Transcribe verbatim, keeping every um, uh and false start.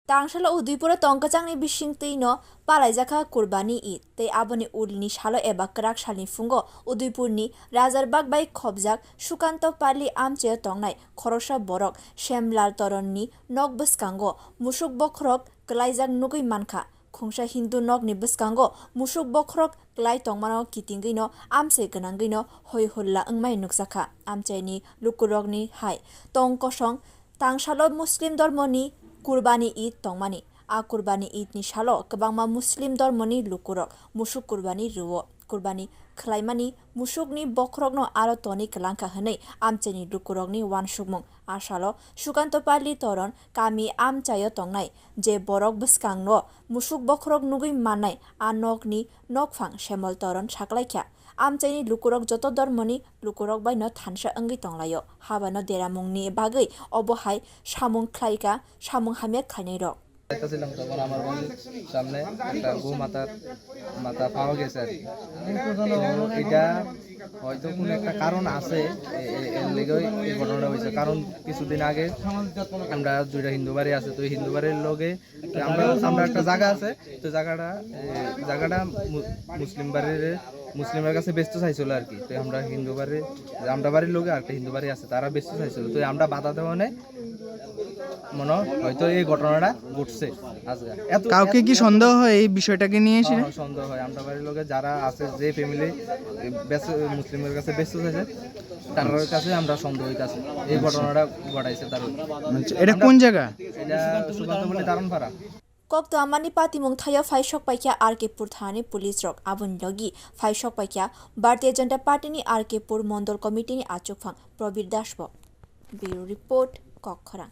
Tangsalo Udaipuro tongkwchangni bisingtwino palaijakha Kurbani Eid, tei aboni ulini salo eba kwrak salni phungo Udaipurni Rajarbag bai khobjak Sukanto Palli amchaio tongnai khoroksa borok Shemlal Toronni nok bwskango musuk bokhorok kwlaijak nugwi mankha. Khungsa Hindu nokni bwskango musuk bokhorok kwlai tongmano kitingwino amchai gwnangwino hoi hulla wngmani nukjakha. Amchaini lukurokni hai tong kosong tangsalo Muslim dormoni Kurbani Eid tongmani. A Kurbani Eid ni salo kwbangma Muslim dormoni lukurok musuk kurbani rwo. Kurbani khlaimani musukni bokhorokno aro tonwi kwlangkha hwnwi amchaini lukurokni uansukmung. A salo Sukanto Palli Toron kami amchaio tongnai je borok bwskangno musuk bokhorok nugwi mannai, a nokni nokphang Shemol Toron saklaikha. Amchaini lukurok joto dormoni lukurok baino thansa wngwi tonglaio. Habano deramungni bagwi obo hai samung khlaikha, samung hamya khlainairok. একটা ছিলাম, তখন আমার বন্ধুর সামনে একটা গো মাতার মাথা পাওয়া গেছে আর কি। তো এটা হয়তো কোনো একটা কারণ আছে, এ- এ- এর লেগেই এই ঘটনাটা হয়েছে। কারণ কিছুদিন আগে আমরা দুইটা হিন্দু বাড়ি আছে, তো এই হিন্দু বাড়ির লগে আমরা আমরা একটা জায়গা আছে, তো জায়গাটা এ, জায়গাটা মু- মুসলিম বাড়ির মুসলিমের কাছে বেচতে চাইছিল আর কি। তো আমরা হিন্দু বাড়ি, আমরা বাড়ির লগে আর একটা হিন্দু বাড়ি আছে, তারা বেচতে চাইছিল। তো আমরা বাধা দেওয়া মানে মনে হয় হয়তো এই ঘটনাটা ঘটছে আজকে। এত কাউকে কি এত- সন্দেহ হয় এই বিষয়টাকে নিয়ে এসে? হ্যাঁ, হ্যাঁ, সন্দেহ হয়। আমরা বাড়ির লগে যারা আছে, যে ফ্যামিলি মুসলিমের কাছে বেচতে চাইছে, তার কাছে আমরা সন্দেহিত আছি এই ঘটনাটা ঘটাইছে তার। আচ্ছা, এটা কোন জায়গা? এটা সুকান্তপল্লী দারুণপাড়া। Kok twmani patimung thaio phai sok paikha R K pur thanani police rok, aboni logi phai sok paikha Bharatiya Janata Party ni R K pur Mondol Committee ni achukphang Prabir Das bo. Bureau Report, Kokkhorang.